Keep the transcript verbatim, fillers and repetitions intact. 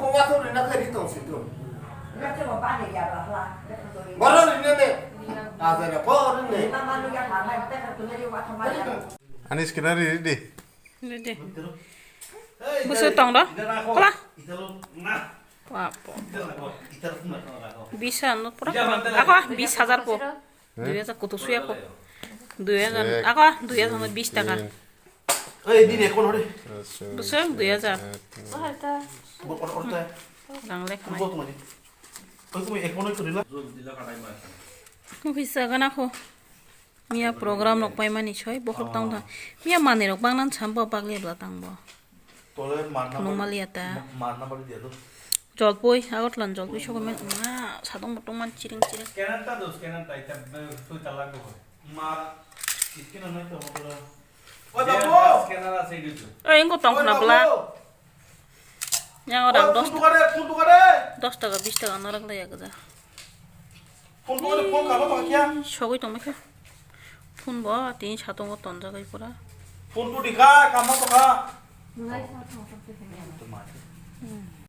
ko wathor rina khe ri tong si tu. Boro rina ne. Ajara ko rina. Ani skina ri ri di. Ri di. Busu tong do. Kala. Wapo. Bis ano pura. Ako bis hajar po. Dui hajar kutu suya po. Dui hajar. Ako dui hajar no bis taka. Ei, din ekon hore. Busu dui hajar. Rang lek mai. Oi, kuma ekon oi kurila. Bisa gana ko. Miya program rok paimani soi bokhorok tang tang. Miya manwi rok bangnan sambo bagli bla tang bo. Tole manna Phunuk bali, maliya ta. Ma-, manna bali dia tu. Jolpui, Agartala ni jolpui sokomen wngna sadong botong man chiring chiring. Scanner ta do, scanner ta ita be, tu ta lagu ho. Ma, itkena nai to hobo. Oi, babu! Scanner ase gitu. Oi, engko tong khna bla. Babu! Yang orang dos. Phone tukar de, phone tukar de. Dos taka, bis taka norok lai ya gaja. Phone tukar de, phone kabo to kya? Sogoi tong khe. Phone bo tini satung o tonjak ai pura. Phone tu dikha, kamo to kha.